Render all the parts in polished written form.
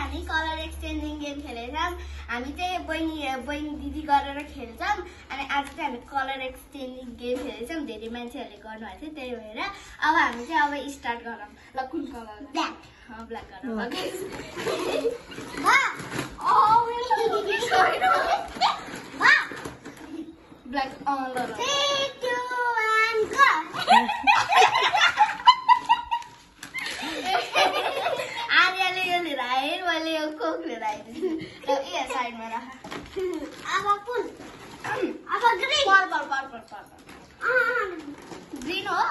हामी colour exchanging game खेलेछौँ हामी चाहिँ बहिनी दिदी गरेर खेल्छौँ अनि आज चाहिँ हामी कलर एक्सचेन्जिङ गेम खेलेछौँ धेरै मान्छेहरूले गर्नुभएको थियो त्यही भएर अब हामी चाहिँ अब स्टार्ट गरौँ ल कुन कलर ब्ल्याक ब्ल्याक गरौँ ब्ल्याक ल 3 2 1 go आर्याले यो लिएर आए मैले यो कोक लिएर आइदिन्छु ल ए साइडमा राख अब कुन अब green purple purple purple green हो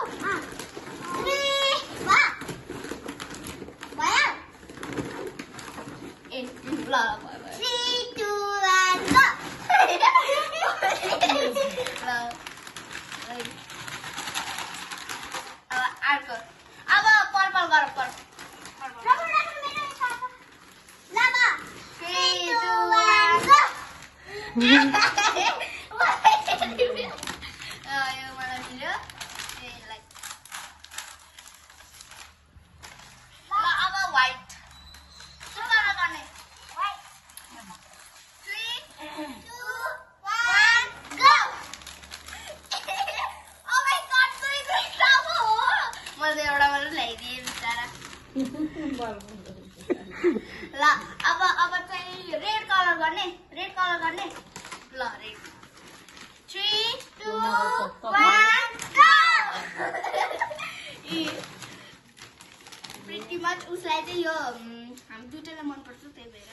वाह भयो ए ल 3 2 1 go अब अर्को अब पर्पल गर पर्पल ल अब चाहिँ रेड कलर गर्ने ल रेड 3 2 1 go प्रिटी मच उसलाई चाहिँ यो हामी दुईटैलाई मन पर्छ त्यही भएर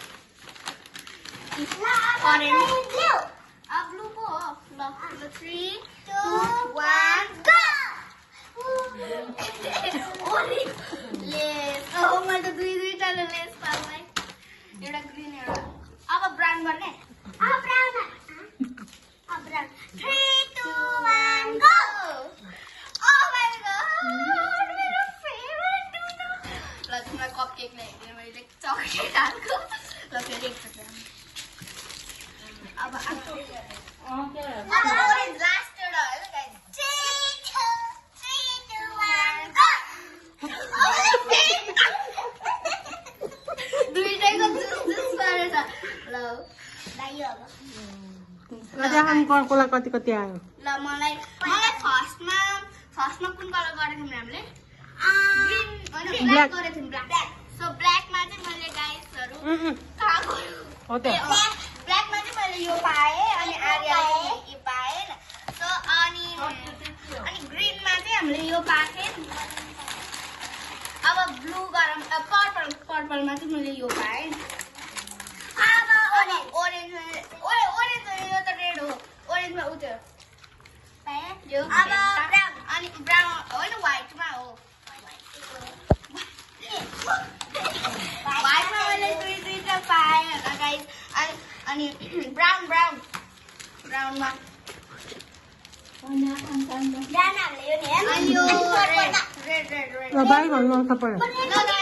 ऑरेन्ज ब्लू अब ब्लू को हो ल 3 2 1 go लेस मैले त दुईटाले लेस पाउँदै एउटा ग्रीन एउटा अब ब्राउन गर्ने brown 3 2 1 go oh my god मेरो फेभरेट ल तिमीलाई कपकेक ल्याइदिएँ मैले चकलेट हाल्को ल फेरि एकचोटि अब ओरेन्ज लास्ट एउटा हो ल गाइस 3 2 1 go दुईटैको जुस गरेछ ल दाइयो अब कसलाई कति कति आयो ल मलाई फर्स्टमा कुन कलर गरेको थियौँ हामीले ग्रीन हैन ब्ल्याक गरेको थियौँ ब्ल्याक सो ब्ल्याकमा चाहिँ मैले गाइसहरु कहाँ गयो हो त ब्ल्याकमा चाहिँ मैले यो पाएँ अनि आर्याले यो पाएँ सो अनि ग्रीनमा चाहिँ हामीले यो पाएँ अब ब्लू गरौँ पर्पलमा चाहिँ मैले यो पाएँ अब ओरेन्ज यो त रेड हो ओरेन्जमा उ त्यो पाएँ यो अब ब्राउन अनि ब्राउन होइन व्हाइटमा हो व्हाइटमा मैले दुईटा पाएँ होला गाइस अनि ब्राउनमा यो रेड ल बाई भन्नु सबै ल